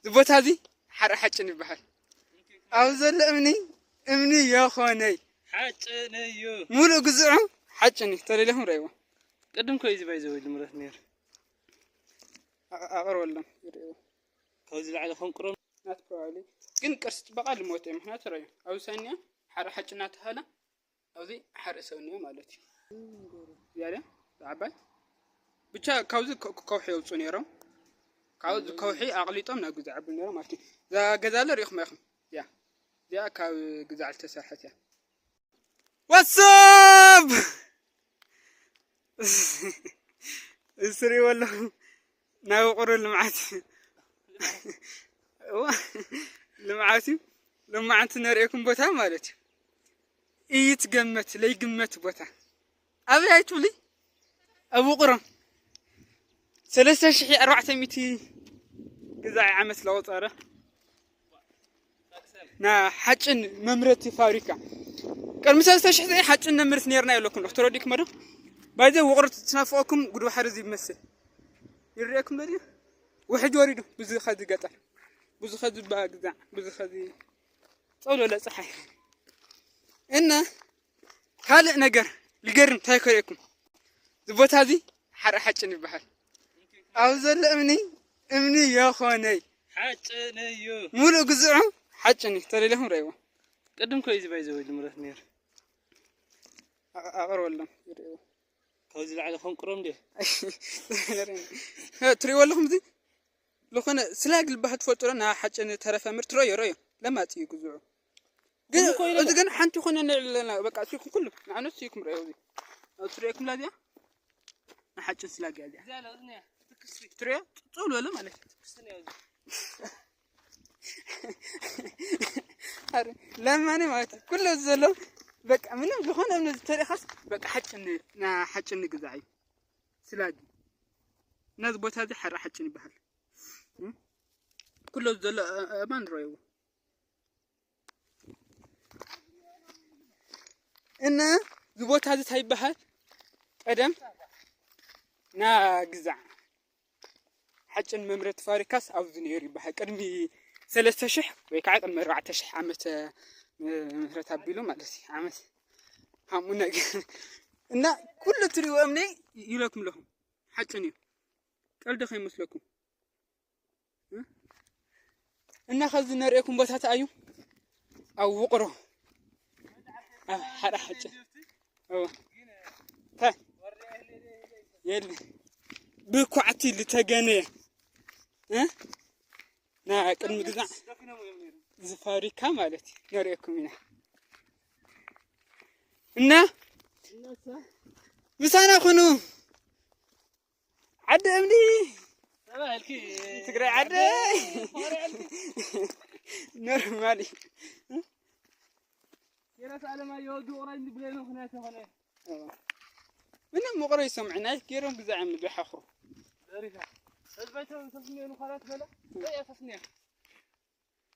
እዚ ቦታ እዚ ሓራ ሓጭን ይበሃል። ኣብ ዘሎ እምኒ እምኒ የኾነይ ሓጭን እዩ። ሙሉእ ግዝዑ ሓጭን እዩ። ተደሊኹም ረእይዎ። ቅድም ኮ እዚ ባይዘ ወይ ልምረት ነይሩ። ኣቕርበሎም ይርእይዎ። ካብዚ ላዕሊ ከንቅሮም ናት ፕሮባብሊ ግን ቅርሲ ጥበቃ ልሞት እዩ። ምክንያቱ ረዩ ኣብዚ ሳኒያ ሓራ ሓጭን እናተሃለ ኣብዚ ሓርኢ ሰብ እኒኦ ማለት እዩ። ያለ ዓባይ ብቻ ካብዚ ከ- ከውሒ የውፁ ነይሮም። ካብዚ ከውሒ ኣቕሊጦም ናብ ግዛዕ ኣብሉ ነይሮም ማለት እዩ። እዛ ገዛ ኣሎ ሪኢኹም ኢኹም። እዚኣ እዚኣ ካብ ግዛዕ ዝተሰርሐት እያ። ዋትሳፕ እዚ ትሪእዎ ኣለኹም ናይ ውቕሮ ልምዓት እዋ፣ ልምዓት እዩ። ልምዓት ነርእየኩም ቦታ ማለት እዩ። እይትገመት ለይግመት ቦታ ኣበይ ኣይትብሊ ኣብ ውቕሮ ሰለስተ ሽሕ ኣርባዕተ ሚእቲ ግዛዕ ዓመት ለቆፀረ ና ሓጭን መምረቲ ፋብሪካ ቅድሚ ሰለስተ ሽሕ ዘይ ሓጭን ነምርት ነርና የለኩም ክትረዲኩም ዶ ባይዘ ውቕሮ ትናፍቐኩም ጉድባሕሪ እዚ ይመስል ይርእየኩም ዶ ውሕጅ ወሪዱ ብዙ ኸዚ ገጠር ብዙ ኸዚ ባ ግዛዕ ብዙ ኸዚ ፀውለለ ፀሓይ እና ካልእ ነገር ልገርም እንታይ ከርእየኩም እዚ ቦታ እዚ ሓረ ሓጭን ይበሃል ኣብ ዘሎ እምኒ እምኒ የኾነይ ሓጭን እዩ። ሙሉእ ግዝዑ ሓጭን እዩ ተደሊኹም ረእይዎ ቅድም ኮ እዚ ባይዘ ወይ ልምረት ነይሩ ኣቕርበሎም ይርእይዎ ካብዚ ላዕሊ ከንቅሮም ድየ ትርእይዎ ኣለኹም እዚ ዝኾነ ስላግ ልባህ ትፈልጡ ዶ? ናይ ሓጭን ተረፈ ምርት ረዮ ረዮ ለማጽ እዩ ግዝዑ። ግን እዚ ግን ሓንቲ ኮነ ንዕለና በቃ ሲኩም ኩሉ ንዓነት ሲኩም ረዮ እዚ። ትርእየኩም ላዚያ ንሓጭን ስላግ ያዚያ። ትርእዮ ጽሉ በለ ማለት እዩ። ለማኒ ማለት ኩሉ ዘሎ በቃ ምንም ዝኾነ እምነት ዝተሪኻስ በቃ ሓጭን ና ሓጭን ግዛዕ እዩ። ስላጊ ነዚ ቦታ እዚ ሓራ ሓጭን ይበሃል። ኩሎ ዘሎ ኣእማን ረእይዎ እና እዚ ቦታ እዚ እንታይ ይበሃል? ቀደም ና ግዛዕ ሓጭን መምረቲ ፋብሪካስ ኣብዚ ነይሩ ይበሃል። ቅድሚ ሰለስተ ሽሕ ወይ ከዓ ቅድሚ ኣርባዕተ ሽሕ ዓመተ ምህረት ኣቢሉ ማለት እዩ። ዓመት ሃሙ ነገር እና ኩሉ ትሪእዎ እምኒ ይብለኩም ኣለኹ ሓጭን እዩ። ቀልዲ ከይመስለኩም እና ከዚ ነርእየኩም ቦታታ እዩ ኣብ ውቕሮ ኣብ ሓደ ሓጭ የለ ብኳዕቲ ዝተገነየ ና ቅድሚ ግዛዕ ዝፋብሪካ ማለት እዩ ነርእየኩም ኢና እና ምሳና ኩኑ ዓዲ እምኒ ትግራይ ዓዲ ኖርማል የራስ ኣለማየሁ ወዲ ውቕራይ እንዲ ብለይ ምኽንያት የኾነ ምንም ውቕሮ ይሰምዕና ገይሮም ግዛዕ እምኒ ቢሓኽሩ ዘሪፋ ህዝባይቶም ተስኒዮ ንዃላት በለ ተስኒዮ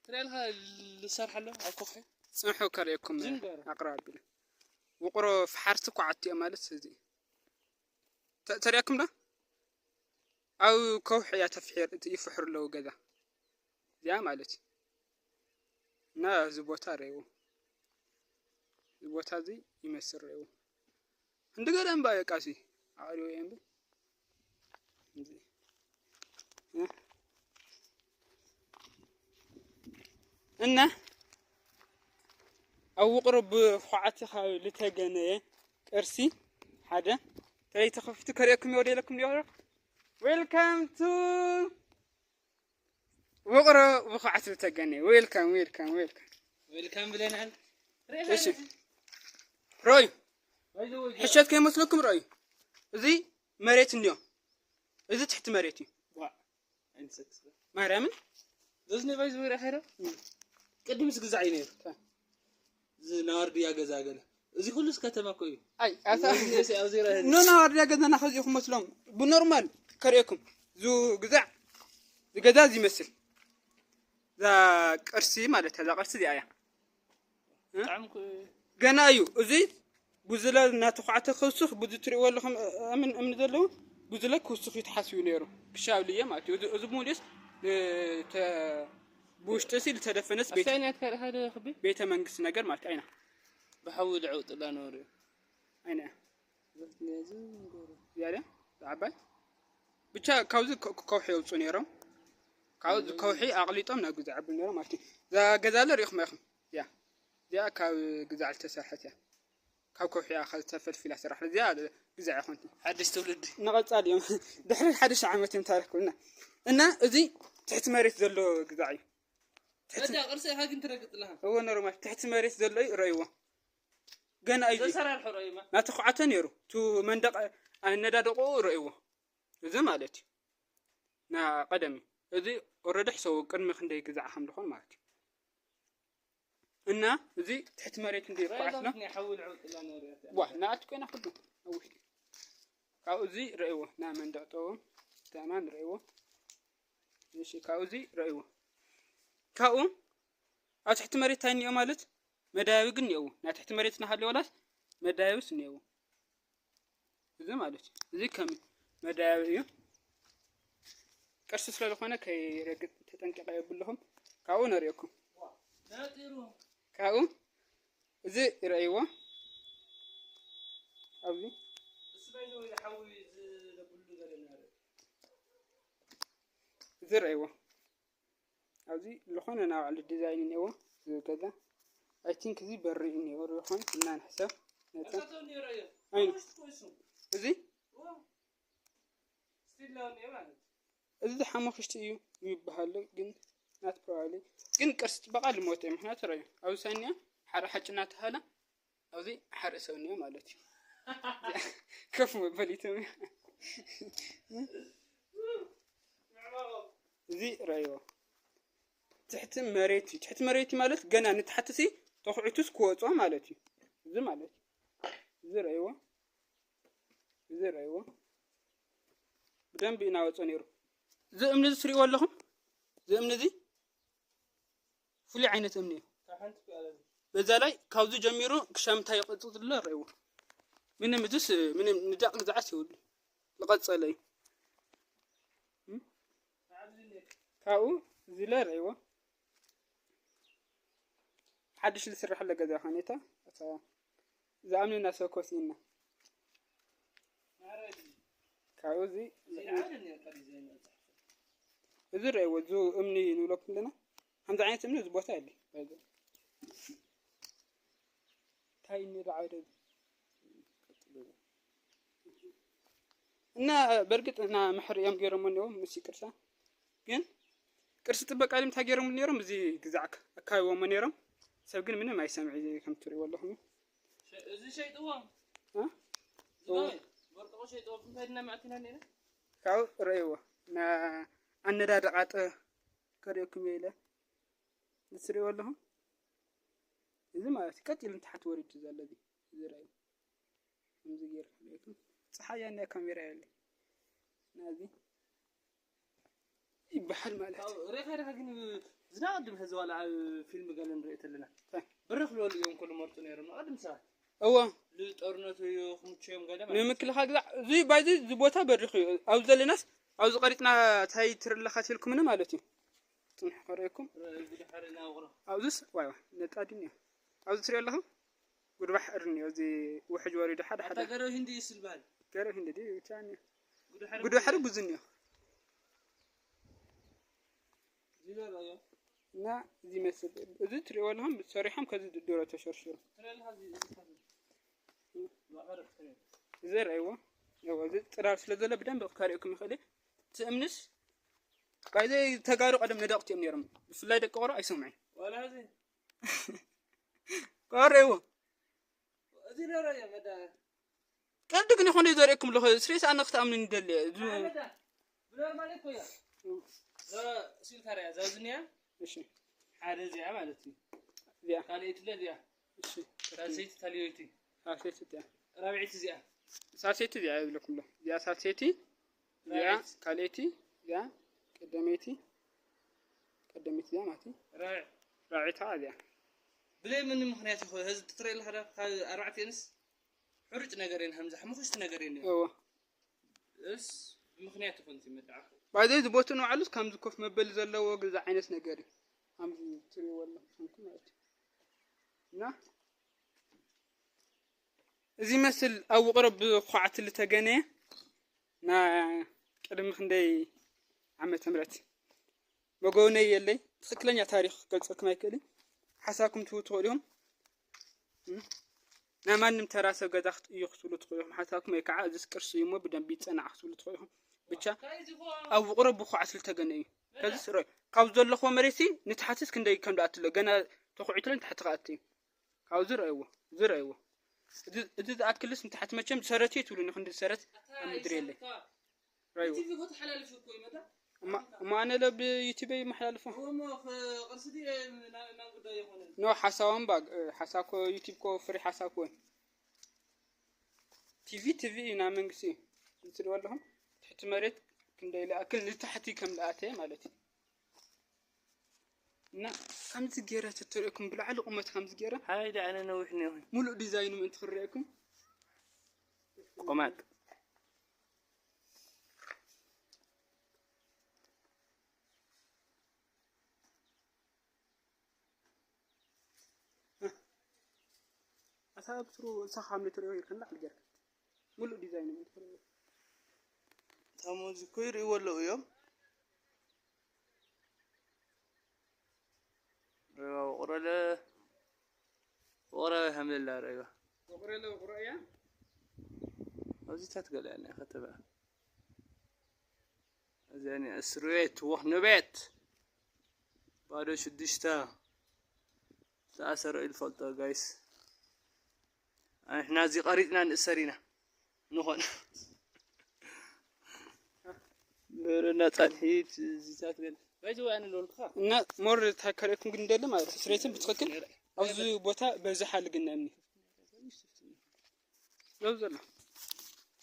ትሪኣልካ ዝሰርሓ ኣሎ ኣብ ኮኽሒ ፅንሑ ከርእየኩም ኣቕርብ ኣቢለ ውቕሮ ፍሓርቲ ኳዓት እዮም ማለት እዚ ተሪኣኩም ዶ ኣብ ከውሒ እያ ተፍሕር ይፍሕሩ ኣለዉ ገዛ እዚኣ ማለት እዩ እና እዚ ቦታ ረእይዎ እዚ ቦታ እዚ ይመስል ረእይዎ ክንዲ ገለ እምባ የቃሲ ኣቕሪቦ እየ እምበር እና ኣብ ውቕሮ ብኳዕቲ ካብ ዝተገነየ ቅርሲ ሓደ ተለይ ተኸፊቱ ከርእየኩም ይወደ ኢለኩም ዲዮ welcome to ውቕሮ ብኳዕቲ ዝተገነየ welcome welcome welcome welcome ብለናል እሺ ሮይ ሕሸት ከይመስለኩም ሮይ እዚ መሬት እንዲዮ እዚ ትሕቲ መሬት እዩ ማርያምን ዘዝነ ባይ ዝበረ ኸይረ ቅድምስ ግዛዕ እዩ ነይሩ እዚ ናዋርድያ ገዛ ገለ እዚ ኩሉስ ከተማ እኮ እዩ ኣይ ኣታ ኖ ናዋርድያ ገዛና ከዚኹም መስሎም ብኖርማል ከርእየኩም ዙ ግዛዕ ዝገዛ እዚ ይመስል እዛ ቅርሲ ማለት እዛ ቅርሲ እዚኣ እያ ገና እዩ እዚ ጉዝለ እናተኳዕተ ክውስኽ ብዙ ትሪእዎ ኣለኹም እምን እምኒ ዘለዉ ጉዝለ ክውስኽ እዩ ተሓሲቡ ነይሩ ክሻብ ልየ ማለት እዩ እዚ ሙሉስ ብውሽጢ ሲ ዝተደፈነስ ቤተ መንግስት ነገር ማለት ኣይና። ብሓዊ ድዕውጥላ ነበሩ። ኣይና። ያለ ዓባይ ብቻ ካብዚ ከውሒ የውፁ ነይሮም። ካብዚ ከውሒ ኣቕሊጦም ናብ ግዛ ዓብሉ ነይሮም ማለት እዩ። እዛ ገዛ ለ ሪኢኹም ኢኹም። እዚኣ እዚኣ ካብ ግዛዕ ዝተሰርሐት እያ። ካብ ከውሒ እያ ተፈልፊላ ስራሕ። እዚኣ ግዛዕ ይኾን ሓድሽ ትውልዲ። ንቐጻሊ እዮም። ድሕሪ ሓድሽ ዓመት እዮም ታሪክ ኩልና። እና እዚ ትሕቲ መሬት ዘሎ ግዛዕ እዩ። ትሕቲ መዳ ቅርሲ ኢኻ ግን ትረግጽ ኣለኻ። እዎ ኖርማል ትሕቲ መሬት ዘሎ እዩ ረእይዎ። ገና እዩ። ዘሰራርሑ ረእዩማ። ናተኹዓተ ነይሩ። ቱ መንደቕ ኣነዳድቑ ረእይዎ። እዚ ማለት እዩ። ና ቀደም እዩ። እዚ ኦረዲ ሕሰቡ ቅድሚ ክንደይ ግዛዕ ከም ዝኾን ማለት እዩ። እና እዚ ትሕቲ መሬት እንዲ ኳዓትና ሓውል ዕውጥላ ነርያት። ዋ ናኣት ኮይና ኩሉ ኣብ ውሽጢ ካብኡ እዚ ረእይዎ ና መንደቕ ጠዎም ተማን ረእይዎ። እሺ ካብኡ እዚ ረእይዎ። ካብኡ ኣብ ትሕቲ መሬት እንታይ እኒኦ ማለት መዳያዊ ግን እኒኦ። ናይ ትሕቲ መሬት ናሃለ ወላስ መዳያዊስ እኒኦ። እዚ ማለት እዩ። እዚ ከም መዳያዊ እዩ። ቅርሲ ስለ ዝኾነ ከይረግጥ ተጠንቀቐ የብልኹም። ካብኡ ነርእየኩም። ካብኡ እዚ ይረእይዎ። ኣብዚ እዚ ረእይዎ። ኣብዚ ዝኾነ ናይ ባዕሉ ዲዛይን እኒአዎ። እዚ ገዛ ኣይ ቲንክ እዚ በሪ እዩ እኒአዎ። ዶ ይኾን እና ንሕሰብ ነታ ኣይኑ እዚ እዚ ሓሙኽሽቲ እዩ ይበሃል ግን ናት ፕሮባብሊ ግን ቅርሲ ፅበቃ ልሞት እዩ። ምክንያቱ ረዩ ኣብዚ ሰኒያ ሓደ ሓጭ እናተሃለ ኣብዚ ሓደ ሰብ እኒኦ ማለት እዩ። ከፍ መበሊቶም እዚ ረእይዎ። ትሕቲ መሬት እዩ። ትሕቲ መሬት ማለት ገና ንታሕቲ ሲ ተኹዒቱስ ክወፅኦ ማለት እዩ። እዚ ማለት እዩ። እዚ ረእይዎ። እዚ ረእይዎ። ብደንብ እዩ ናወፅኦ ነይሩ። እዚ እምኒ እዚ ትሪእዎ ኣለኹም። እዚ እምኒ እዚ ፍሉይ ዓይነት እምኒ እዩ። በዛ ላይ ካብዚ ጀሚሩ ክሻምታ ይቐፅል ዘሎ ረእይዎ። ምንም እዚስ ምንም ንዳቕ ግዛዓት ይብሉ። ዝቐፀለ እዩ። ካብኡ እዚ ለ ረእይዎ። ሓድሽ ዝስራሕ ለ ገዛ ኸኔታ ዝኣምንና ሰብ ኮሲእና ካብኡ እዚ እዚ ረእይዎ። እዚ እምኒ ንብለኩም ኣለና። ከምዚ ዓይነት እምኒ እዚ ቦታ የለ። እንታይ እኒ ደዓው ደግ እና በእርግጥ እና ምሕር እዮም ገይሮሞ እኒኦም ምስ ይቅርታ ግን ቅርሲ ጥበቃ ድም እንታይ ገይሮም ነይሮም እዚ ግዛዕ ኣካቢቦሞ ነይሮም። ሰብ ግን ምንም ኣይሰምዕ እዩ ከም ትሪእዎ ኣለኹም። እዚ ሸይጥዎም እ? ወርቅቑ ሸይጥዎም እንታይ ድና ማዕቲና ነይረ ካብኡ ረእይዎ። ኣነዳድቓ ጥበብ ከርእየኩም እየ ኢለ ዝትሪእዎ ኣለኹም። እዚ ማለት እዩ ቀጢሉ ንታሕቲ ወሪዱ ዘሎ እዚ ዝረኣዩ ከምዚ ገይሩ ክርእየኩም። ፀሓያ ናይ ካሜራ የለ ናዚ ይበሃል ማለት እዩ። ሬኻ ሬኻ ግን ዝናቐድም ሕዚ ዋላ ኣብ ፊልም ገለ ንርኢ ተለና እንታይ? ብርኽ ዝበሉ እዮም ኩሉ መርፁ ነይሮም ንቐድም ሰባት እዎ። ልጦርነቱ እዩ ክምችዮም ገለ ማለት እዩ። ንምክልኻል ግዛዕ እዚ ባይዚ እዚ ቦታ በሪኽ እዩ። ኣብዚ ዘለናስ ኣብዚ ቀሪፅና ታይ ትርለኻት ኢልኩምኒ ማለት እዩ። ፅንሑ ከርእየኩም። ጉዳሓሪ ናውቕሮ ኣብዚስ ዋይ ዋይ ነጣዲን እዩ። ኣብዚ ትሪኦ ኣለኹም ጉድባሕ እርኒ እዚ ውሕጅ ወሪዱ ሓደ ሓደ ኣታ ገረብ ህንዲ እዩ ስልባል። ገረብ ህንዲ ድዩ ብቻ እኒኦ ጉዳሓሪ ጉድባሕሪ ብዙ እኒኦ ዝለሎ እዩ። እና እዚ መስል እዚ ትሪኦ ኣለኹም ሰሪሖም ከዚ ድሮ ተሸርሽሩ ትረልካ እዚ እዚ ከዚ ማዕረፍ ትረል እዚ ረእይዎ። ያው እዚ ፅላል ስለ ዘሎ ብደንብ ከርእየኩም ይኽእል እየ። እቲ እምንስ ባይዘ ተጋሩ ቀደም ነደቕቲ እዮም ነይሮም። ብፍላይ ደቂ ቆሮ ኣይሰምዑን። ዋላ እዚ ቆሮ እዎ። እዚ ነረ እየ መዳ ቀልዲ ግን ይኾነ ዘርእየኩም ኣለኹ። ስሬስ ኣነ ክትኣምኑን ይደሊ እየ። እዚ ኣይ መዳ ብኖርማል እኮ እያ። እዛ ሲልካርያ እዛ ዝኒያ እሺ ሓደ እዚኣ ማለት እዩ። እዚኣ ካልኣይቲ ለ እዚኣ እሺ ሳልሰይቲ ታልዮይቲ ሳልሰይቲ እዚኣ ራብዒቲ እዚኣ ሳልሰይቲ እዚኣ ይብለኩም ኣሎ። እዚኣ ሳልሰይቲ እዚኣ ራብዒቲ ካልኣይቲ እዚኣ ቀደመይቲ ቀደመይቲ እዚኣ ማለት እዩ። ራብዒ ራብዒታ እዚኣ ብለይ ምን ምክንያት ይኾ ህዝቢ ትትረይ ኣለኻ ዳ ካብ ኣርባዕቴንስ ሕሩጭ ነገር የን ሃምዛ ሓሙኽሽቲ ነገር የን እዎ እስ ብምክንያት ይኾን እቲ መድዓኹ ባይዘይ ዝቦቱ ንባዕሉስ ከምዚ ኮፍ መበሊ ዘለዎ ገዛ ዓይነት ነገር እዩ። ከምዚ ትሪእዎ ኣለኹም ማለት እዩ። እና እዚ መስል ኣብ ውቕሮ ብኳዕቲ ዝተገነየ ና ቅድሚ ክንደይ ዓመተ ምህረት መጎብነይ የለይ። ትኽክለኛ ታሪኽ ክገልጸልኩም ኣይክእልን። ሓሳብኩም ትህቡ ትኽእሉ ኢኹም። እም፣ ናይ ማንም ተራ ሰብ ገዛ ክት-፣ እዩ ክትብሉ ትኽእሉ ኢኹም። ሓሳብኩም ወይ ከዓ እዚስ ቅርሲ እዩ እሞ ብደንብ ይጸናዕ ክትብሉ ትኽእሉ ኢኹም። ብቻ ኣብ ውቕሮ ብኳዕቲ ዝተገነ እዩ። ከዚስ ርኣዩ። ካብ ዘለኽዎ መሬት ንታሕትስ ክንደይ ከም ደኣትሎ ገና ተኹዒትሎ ንታሕቲ ክኣቱ እዩ። ካብዚ ርኣይዎ፣ እዚ ርኣይዎ። እዚ፣ እዚ ዝኣክልስ ንታሕቲ መቸም ሰረት እዩ ትብሉኒ፣ ክንዲ ሰረት ኣብ ምድሪ የለይ። ርኣይዎ። ቲቪ እኮ ተሓላልፉ እኮ ይመጣ። እማ-፣ እማ ኣነ ለ ብዩቲበይ ይመሓላልፎ። እሞ ኸ-፣ ቅርሲ ድየ ናብ፣ ናብ ጉዳይ ይኾነ። ኖ፣ ሓሳብ እምባ፣ እ፣ ሓሳብ እኮ ዩቲብ እኮ ፍሪ ሓሳብ እኮ። ቲቪ፣ ቲቪ እዩ፣ ናይ መንግስቲ እዩ። እዚ ትሪእዎ ኣለኹም? ትሕቲ መሬት ክንደይ ልኣክል ንታሕቲ ከም ልኣተ ማለት እዩ። እና ከምዚ ገይረ ተተሪእኩም ብላዕሊ ቁመት ከምዚ ገይረ ሓይ ደዓነ ነዊሕ እኒኦ። ሙሉእ ዲዛይኑ ምእንቲ ክረአኩም። ቆማጥ። ኣታ ብስሩ ንስኻ ከም ትሪኦ ጌርካ ንላዕሊ ጌርካ። ሙሉእ ዲዛይኑ ምእንቲ ክረአኩም። እታ ሙዚ እኮ ይርእይዎ ኣለዉ እዮም። ሬዋ ውቕሮለ ውቕሮ ሃምለላ ሬዋ። ውቕሮለ ውቕሮ እያ። ኣብዚታት ገለ እያ ከተበ። እዚኣ እኒ እስር ቤት፣ ወህኒ ቤት። ባዶ ሽዱሽተ። ዝተኣሰረ ኢሉ ፈልጦ ጋይስ። ንሕና እዚ ቀሪጽና ንእሰር ኢና። ንኾን። ብርና ጻድሒት እዚታት ገለ። ባይዘ ወይ ኣነ ሎልካ። እና ሞር ታከረኩም ግን እንደለ ማለት እዩ። ስሬትን ብትኽክል ኣብዚ ቦታ በዝሓ ልግነኒ። ኣብዚ ዘሎ።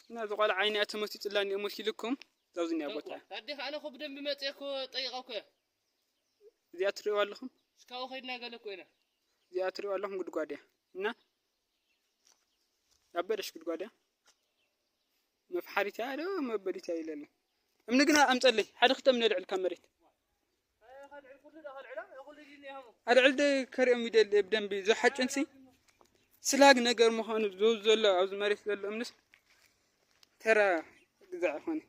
እና እዚ ቆልዓ ዓይኒ እያ ተመሲጥላኒ እየ መሲልኩም። ኣብዚ እኒኣ ቦታ። ታዲያ ኣነ እኮ ብደንብ መፅየ እኮ ጠይቐ እኮ እየ። እዚኣ ትሪእዋ ኣለኹም? እስካብ ከይድና ገለ እኮ ኢና። እዚኣ ትሪእዋ ኣለኹም ጉድጓድ እያ። እና ያበደሽ ጉድጓድ እያ። መፍሓሪት እያ ዶ መበሊት እያ ኢለሉ። እምኒ ግና ኣምፀለይ። ሓደ ክልተ እምኒ ኣልዕል ካብ መሬት። ኣልዕል ዶ ከሪኦም ይደሊ ብደንቢ ዝሓጭንሲ ስላግ ነገር ምዃኑ ዘው ዘሎ ኣብዚ መሬት ዘሎ እምንስ ተራ ግዛዕ ይኾነ።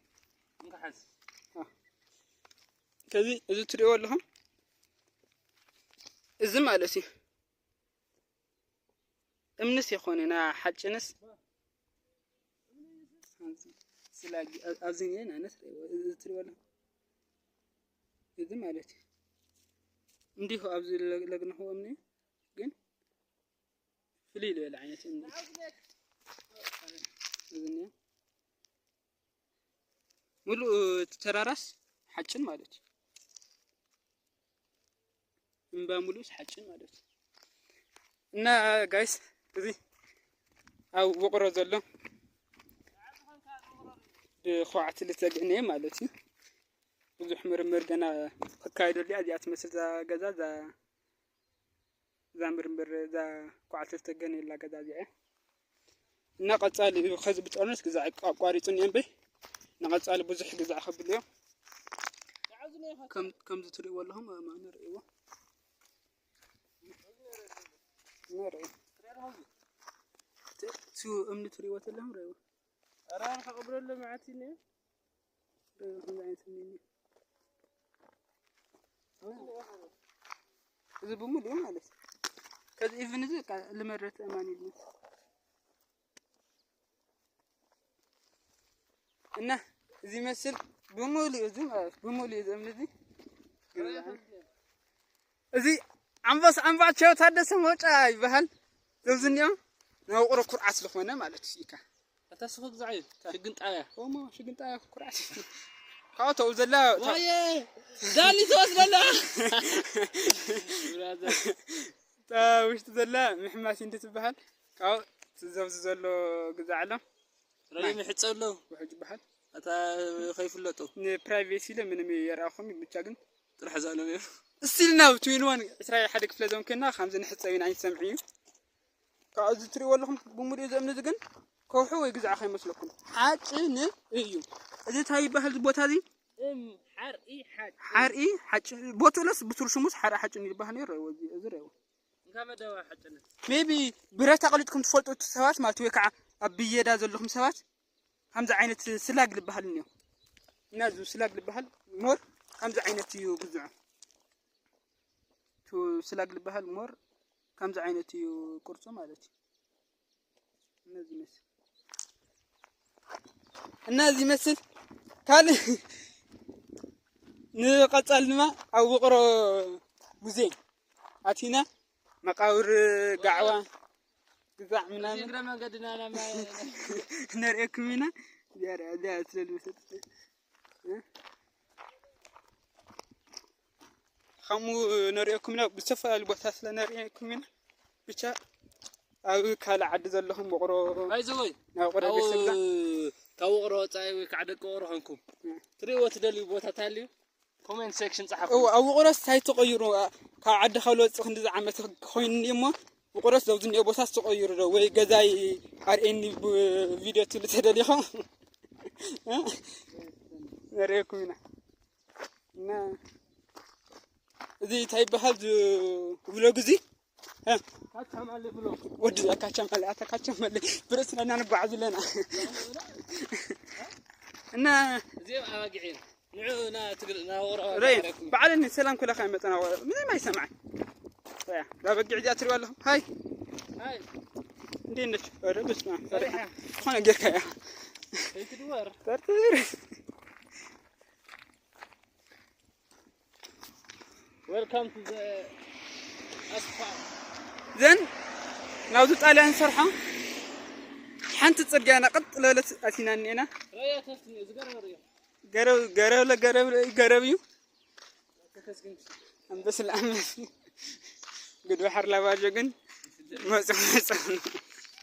እንካ ሓዝ። አ። ከዚ እዚ ትሪእዎ ኣለኹም? እዚ ማለት እዩ። እምንስ ይኾነ ና ሓጭንስ ስላጊ ኣብ-፣ ኣብዚ እኒአ ንኣነስ ርኤዎ። እዚ ትሪእዎ ኣለኹም? እዚ ማለት እዩ። እንዲሁ ኣብዚ ለ-፣ ለግንኽዎ እምኒ ግን ፍልይ ዝበለ ዓይነት እምኒ። እዚ እኒአ። ሙሉእ እቲ ተራራስ ሓጭን ማለት እዩ። እምባ ሙሉእስ ሓጭን ማለት እዩ። እና ጋይስ እዚ ኣብ ውቕሮ ዘሎ ብኳዕቲ ዝተገነየ ማለት እዩ። ብዙሕ ምርምር ገና ክካየደሉ እያ። እዚኣ ትመስል እዛ ገዛ፣ እዛ፣ እዛ ምርምር፣ እዛ ኳዕቲ ዝተገነየላ ገዛ እዚኣ እያ። እና ቀጻሊ እዩ፣ ከዚ ብጠርሙስ ግዛዕ ኣቋሪጹ እኒኦ እምበይ፣ ንቐጻሊ ብዙሕ ግዛዕ ከብሉ እዮም። ከም፣ ከምዚ ትርእይዎ ኣለኹም፣ ኣእማኑ ርእይዎ። እና ርእዩ። እቲ፣ እቲ እምኒ ትርእይዎ ተለኹም ርእይዎ። ኧረ፣ ኣነ ከቕብረሉ መዓት እዩ እኒኦ። ርእይዎ፣ ከምዚ ዓይነት እምኒ እኒኦ። እዚ ብምሉኡ ማለት እዩ። ከዚ ኢቭን እዚ በቃ ልመረት እማን ኢሉ። እና እዚ ይመስል ብምሉኡ እዚ ማለት ብምሉኡ እዚ እምኒ እዚ። እዚ ኣምባስ-፣ ኣምባቸው ታደሰ መውጫ ይበሃል። እዚ እኒኦ ናይ ውቕሮ ኩርዓት ዝኾነ ማለት እዩ። እታ ስኹ ግዛዕ እዩ። ሽግን ጣብያ። ኦሞ ሽግን ጣብያ ኩርዓት። ካብኡ ተው ዘላ፣ ዋየ! ዳሊ ተወስደላ! ብራዘር። እታ ውሽጢ ዘላ ምሕማስ እንዲ ትበሃል። ካብኡ ትዘብዚ ዘሎ ግዛዕ ኣሎ። ራይ ምሕጸ ኣሎ። ውሕጅ ይበሃል። እታ ከይፍለጡ። ንፕራይቬሲ ኢለ ምንም የርኣኹም፣ ብቻ ግን ጥራሕ ዛሎም እዮም። እስቲል ናብ ትዊን ዋን ዕስራ ሓደ ክፍለ ዘመን ኮይና፣ ከምዚ ንሕጸብ ኢና ኣይንሰምዕ እዩ። ካብዚ ትሪእዎ ኣለኹም ብምሉእ እዚ እምኒ እዚ ግን ከውሒ ወይ ግዛዕ ከይመስለኩም። ሓጭን እዩ። እዚ እንታይ ይበሃል እዚ ቦታ እዚ? እም ሓርኢ ሓጭ ሓርኢ ሓጭ ቦትለስ ብትርሽሙስ ሓርኢ ሓጭን ይባሃል ነይሩ። እዚ እዚ ረው እንካ መደባ ሓጭነት ሜቢ ብረት ኣቕሊጥኩም ትፈልጡ እቲ ሰባት ማለት ወይ ከዓ ኣብ ብየዳ ዘለኹም ሰባት ከምዚ ዓይነት ስላግ ዝበሃል እኒኦ እና እዚ ስላግ ዝበሃል ሞር ከምዚ ዓይነት እዩ ግዝዖ። እቲ ስላግ ዝበሃል ሞር ከምዚ ዓይነት እዩ ቅርፁ ማለት እዩ። እነዚህ ይመስል እና እዚህ ይመስል ካልእ ንቐፃል ድማ ኣብ ውቕሮ ሙዚየም ኣቲና መቃብር ጋዕዋ ግዛዕ ምናምን እግረ መንገድና ናብ ነርእየኩም ኢና። እዚኣ ርኣ፣ እዚኣ ስለ ዝመሰለትኒ። ከምኡ ነርእየኩም ኢና፣ ብዝተፈላለዩ ቦታ ስለ ነርእየኩም ኢና። ብቻ ኣብ ካልእ ዓዲ ዘለኹም ውቕሮ ባይዘወይ ናብ ውቕሮ ቤተሰብና ካብ ውቕሮ ወፃኢ ወይ ከዓ ደቂ ውቕሮ ኮንኩም ትሪእዎ ትደልዩ ቦታ ተሃልዩ ኮሜንት ሴክሽን ፀሓፉ። እው ኣብ ውቕሮስ እንታይ ተቐይሩ? ካብ ዓዲ ካብ ልወፅእ ክንዲ ዝዓመት ኮይኑ እሞ ውቕሮስ ዘብዚ እኒኦ ቦታስ ተቐይሩ ዶ ወይ ገዛይ ኣርእየኒ ብ- ቪድዮ ትብሉ ተደሊኹም ነርእየኩም ኢና። እና እዚ እንታይ ይበሃል ዝብሎ ግዚ ካቻማለ ብሎ ወዲ ካቻማለ ኣታ ካቻማለ ብርእስና እናንጓዓዝ ኣለና እና እዚኦም ኣባጊዕ እዮም። ንዑ ና ትግር ና ወረ ረይ ባዕለኒ ሰላም ኩለካ ይመጠና ምንም ኣይሰማዕን። ያ ዛ በጊዕ እዚኣ ትሪዋ ኣለኹም ሃይ ሃይ እንዴት ነች? ኧረ በስመ ኣብ ፈሪሓ ዝኾነ ጌርካ እያ ከይትድወር ጠርጥር Welcome to the ኣስፋልት። ዘን ናብዚ ጣልያን ሰርሖ ሓንቲ ፅርግያ ኢና ቀጥ ለለት ኣቲና እኒኤና። ረያ ተፍትኒ ዝገርም ርእዮ ገረብ ገረብ ለገረብ ገረብ እዩ። ተከስግን ኣንበስ ለኣንበስ ግድ ባሕር ላባጆ ግን መፁ መፁ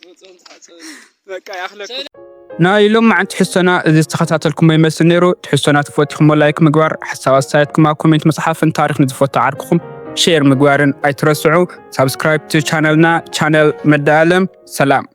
መፅኦም ዝሓፀበኒ በቃ ይኣኽለኩም። ናይ ሎማዓንቲ ትሕዝቶና እዚ ዝተኸታተልኩሞ ይመስል ነይሩ። ትሕዝቶና ተፈቲኹሞ ላይክ ምግባር፣ ሓሳብ ኣስተያየትኩም ኣብ ኮሜንት ምፅሓፍን ታሪኽ ንዝፈቱ ዓርክኹም ሼር ምግባርን ኣይትረስዑ። ሳብስክራይብ ቱ ቻነልና ቻነል መዳኣለም ሰላም።